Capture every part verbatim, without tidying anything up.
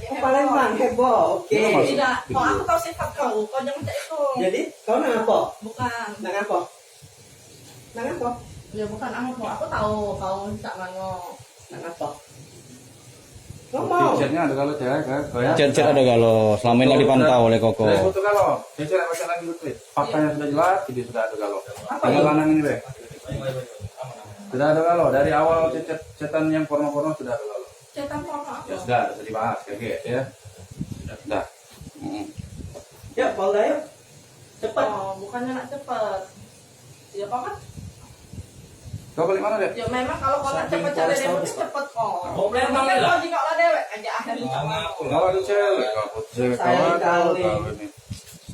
Palembang heboh, oke. Tidak, kau aku tahu sifat kau, kau jangan cak itu. Jadi, kau nak apa? Bukan. Nak apa? Nak apa? Ya bukan apa, aku tahu kau cak mano. Nak apa? Kau mau? Chat-nya ada galo cewek kan? Kau ya? Chat-chat ada galo, selama ini dipantau oleh Koko. Dari foto galo, chat-chat baca lagi betul. Faktanya sudah jelas, video sudah ada galo. Apa? Tinggal lanang ini be. Sudah ada galo, dari awal chat-chat, chatan yang porno-porno sudah ada galo. Cetan apa? Ya sudah, tidak usah dibahas, kaget ya. Sudah. Mm. Ya, Polda ya. Cepat. Oh, bukannya nak cepat. Ya, apa kan? Kau balik mana, Dek? Ya, memang kalau kau nak cepat cari dia, mungkin cepat kok. Kau balik mana, Dek? Kau juga lah dewek aja. Kalau ada cewek, kau pun cewek kawan, kau ini.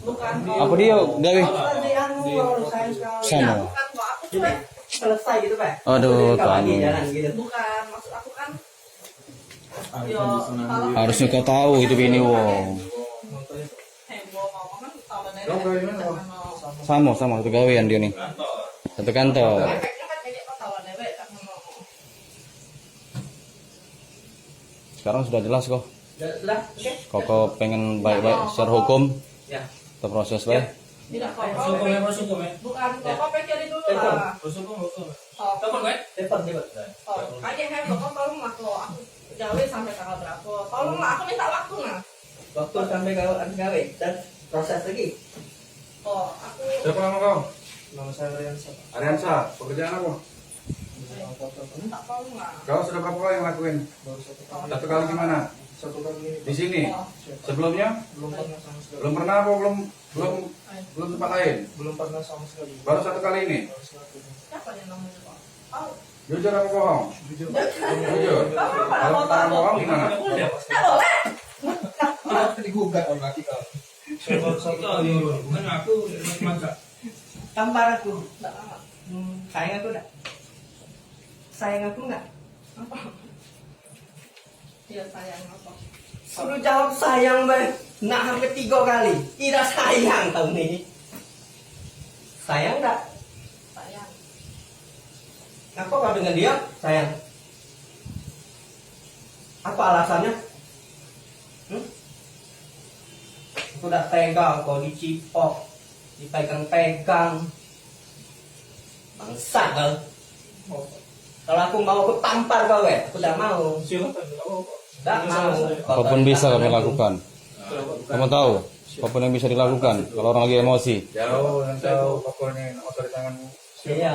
Bukan. Apa dia gawe? Sama. Bukan, kok aku cuma selesai gitu, Pak. Aduh, Tuhan. Bukan, maksud aku kan Harusnya kau tahu itu bini wong. Samo, samo, satu gawean dia ni. Satu kantor. Sekarang sudah jelas kok. Sudah, sudah. Oke. Koko pengen baik-baik secara hukum. Ya. Kita proses baik. Tidak, Koko. Proses hukum ya, proses hukum ya. Bukan, Koko pikirin dulu lah. Proses hukum, proses hukum. Telepon, Koko. Telepon, telepon. Oh, aja, Koko, tolong lah, Koko. Aku gawe sampai tanggal berapa? Tolong lah, aku minta waktu lah. Waktu sampai kau habis gawe dan proses lagi. Oh, aku. Siapa nama kau? Nama saya Ariansa. Ariansa, pekerjaan apa? Minta tolong lah. Kau sudah berapa kali ngelakuin? Baru satu kali. Satu kali di mana? Satu kali ini. Di sini? Oh. Sebelumnya? Belum pernah sama sekali. Belum pernah apa? Belum, belum, belum tempat lain? Belum pernah sama sekali. Baru satu kali ini? Baru satu kali. Siapa yang namanya, Pak? Tahu. Jujur apa bohong? Jujur. Jujur. Kalau kita bohong gimana? Tidak boleh. Digugat orang laki kau. Coba satu kali, bukan aku, macam. Tampar aku. Hmm, sayang aku dak? Sayang aku enggak? Apa? Ya, sayang apa? Suruh jawab sayang be. Nak hampir tiga kali. Tidak sayang tau ni. Sayang dak? Sayang. Apa kau dengan dia? Sayang. Apa alasannya? Hmm? Aku dak tega kau dicipok, dipegang-pegang. Bangsat kau. Kalau aku mau, aku tampar kau, eh. Aku dak mau. Silakan, tidak apa-apa. Dak mau. Apapun bisa kami lakukan. Kamu tahu, apapun yang bisa dilakukan kalau orang lagi emosi. Jauh engkau, pokoknya, nak motor di tanganmu. Iya.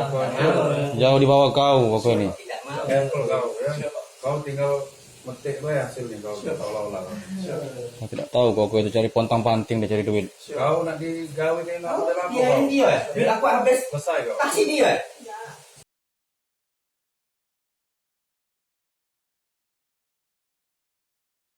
Jauh dibawa kau pokoknya. Tidak mau. Careful kau, ya. Kau tinggal metik bae hasilnya kau, seolah-olah kau. Kau tidak tahu kau, kau itu cari pontang-panting, dia cari duit. Kau nak digawe ni, nak. Kau biarin dia, eh. Duit aku habis. Selesai kau. Kasih dia, eh.